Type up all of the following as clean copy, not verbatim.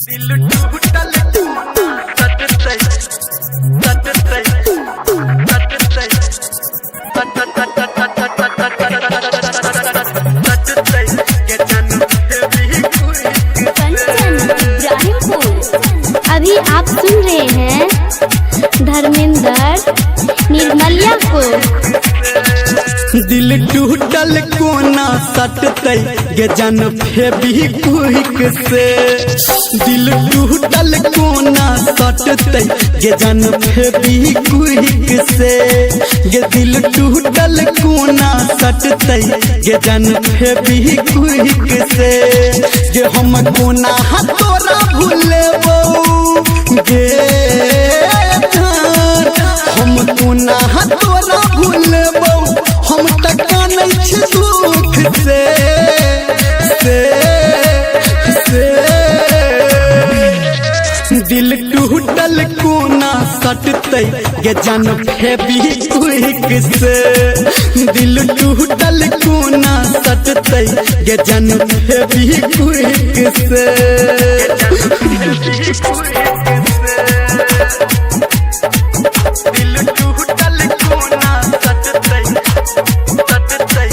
दिल टूटल सटतै सटतै सटतै सटतै गे जानू फेविक्विक। कंचन इब्राहिमपुर। अभी आप सुन रहे हैं धर्मेंद्र निर्मलिया को। दिल टूटल कोना सटतै गे जान फेविक्विक से। दिल टूटल कोना सटतै गे जान फेविक्विक से। गे दिल टूटल कोना सटतै गे जान फेविक्विक से। गे हम कोना तोरा भूलेबौ गे जान, हम कोना तोरा भूलेबौ, हम त कानै छी दुख से से से। दिल टूटल कोना सटतै गे जान फेविक्विक से। दिल टूटल कोना सटतै गे जान फेविक्विक से। दिल टूटल कोना सटतै सटतै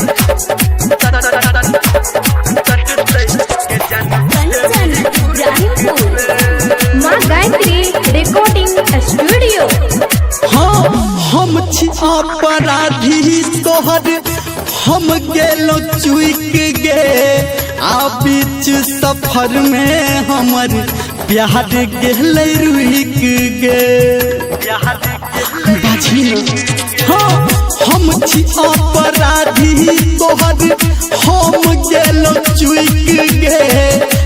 सटतै गे जान। कंचन इब्राहिमपुर। माँ गायत्री रिकॉर्डिंग स्टूडियो। हाँ, हम छी अपराधी तोहर, हम गेलो चुक गे, आ बीच सफर में हमर प्यार गेलै रुक गे। बाजी न। हाँ, हम छी अपराधी तोहर, हम गेलो चुक गे,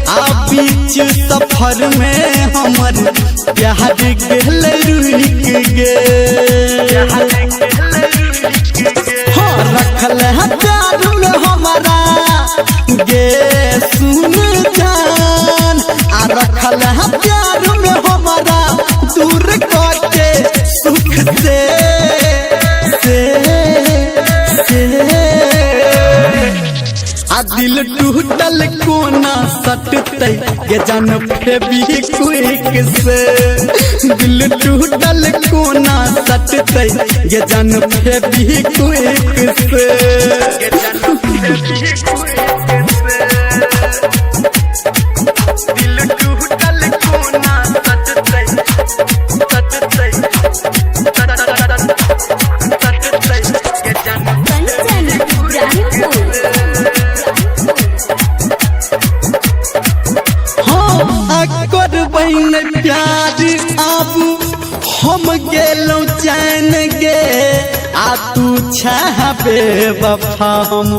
आ बीच सफर में हमर प्यार गेलै रुक गे। हाँ, रखल है प्यार में हमारा गे सुन जान, आ रखल है प्यार में हमारा दूर करके सुख से से से। आ दिल टूटल कोना सटतै गे जान फेविक्विक से। दिल टूटल कोना सटतै गे जान फेविक्विक से। दिल टूटल कोना सटतै सटतै सटतै गे जान। कंचन इब्राहिमपुर। हाँ, करबै नै प्यार आबू, हम गेलौं चैन गे, आ तू छाबे वफा, हम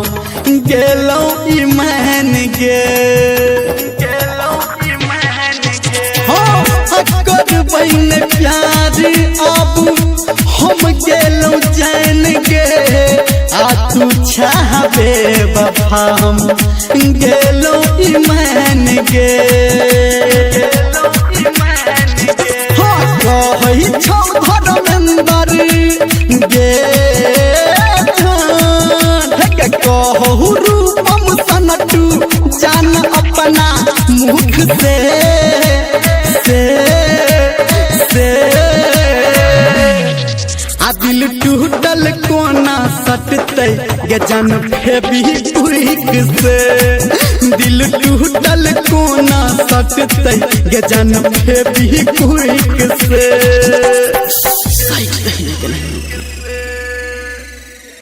गेलौं ईमान गे। हाँ, करबै नै प्यार आबू, हम गेलौं चैन गे, आ तू छाबे वफा, हम गेलौं ईमान गे। हाँ, कहै छौ धर्मेंद्र गे जान, हे कहू रूपम सनटू जान अपना मुख से से से। आ दिल टूटल कोना सटतै गे जान फेविक्विक से। दिल टूटल कोना सटतै गे जान फेविक्विक से।